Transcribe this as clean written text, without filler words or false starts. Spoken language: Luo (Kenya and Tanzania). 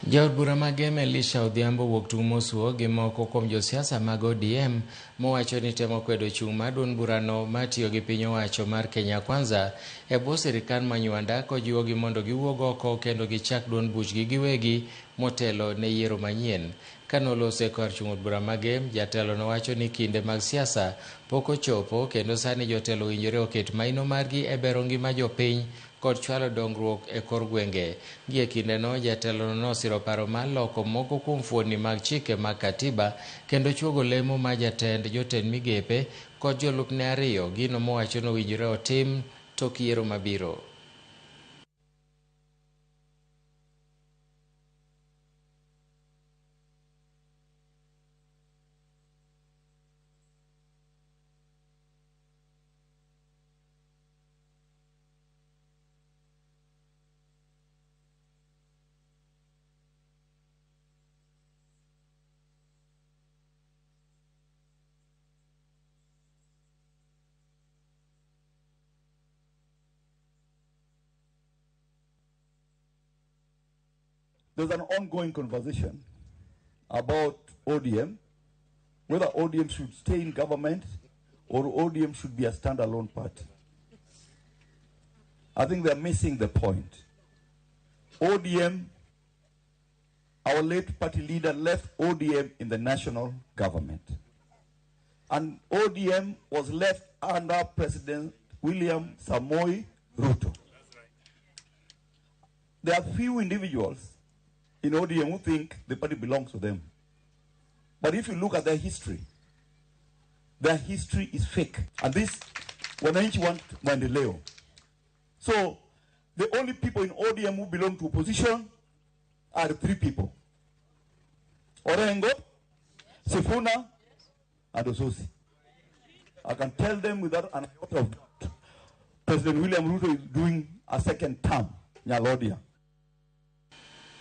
Jaod bura ma Gem Elisha Odhiambo wuok tung' mosuo gi moko kuom josiasa mag ODM mowacho ni temo kwedo chung' mar duond burano matiyo gi piny owacho mar Kenya Kwanza e bwo sirikand Manywanda kojiwogi mondo giwuog oko kendo gichak duond buchgi giwegi motelo ne yiero manyien. Kanoloso e kar chung' od bura ma Gem, jatelo nowacho ni kinde mag siasa pok ochopo kendo sani jotelo owinjore oket maino margi e bero ngima jopiny kod chwalo dongruok e kor gwenge. Gie kindeno, jatelono nosiro paro mar loko moko kuom fuonni mag chike mag katiba kendo chuogo lemo mar jatend jotend migepe kod jolupne ariyo, gino mowacho ni owinjore otim tok yiero mabiro. There's an ongoing conversation about ODM, whether ODM should stay in government or ODM should be a standalone party. I think they're missing the point. ODM, our late party leader left ODM in the national government. And ODM was left under President William Samoei Ruto. There are few individuals in ODM who think the party belongs to them. But if you look at their history is fake. And this, wananchi want maendeleo. So the only people in ODM who belong to opposition are three people. Orengo, Sifuna, and Osotsi. I can tell them without an iota of doubt, President William Ruto is doing a second term, Nyalodia.